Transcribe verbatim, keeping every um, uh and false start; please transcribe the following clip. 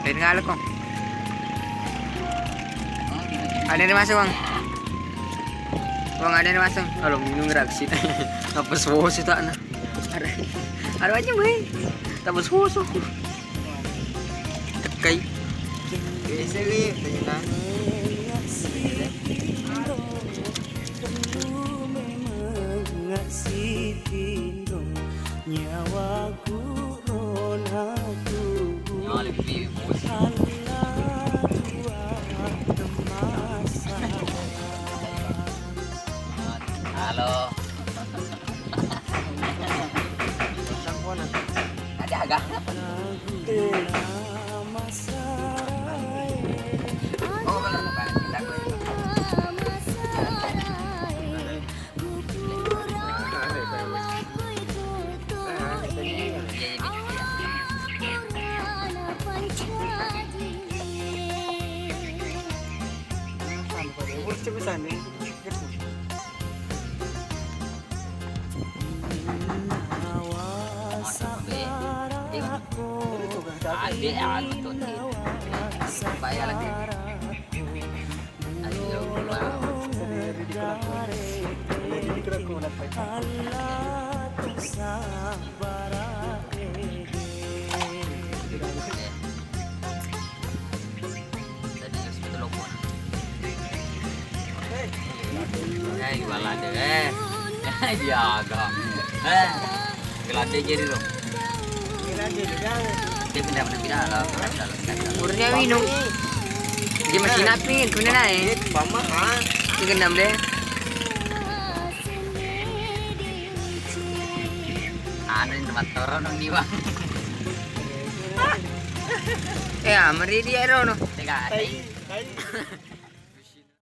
Lain ngalo kong. Ada yang masuk, Bang. Bang, ada yang masuk. Kalau minum reaksi. Apa susu tak nah? Ada. Ada aja, Bang. Tak susu. Tekai. Nyawaku rona tubuh. Nyawa lebih bos. Halo. Ada agak. Ade, anu, tuh, bayar lagi. Ayo, tadi harus betul lopo. Eh, gimana deh? Eh, eh, diaga. Eh, gelade jadi lo. Dia pindah, pindah, pindah, lo. Pindah, lo, pindah, pindah, lo. Umurnya minum. Dia masih napi, kena naik. Mama, ah. Dia genam deh. Anu, ini tempat turun dong, di, Bang. Eh, amri dia, Rono. Tega, tai.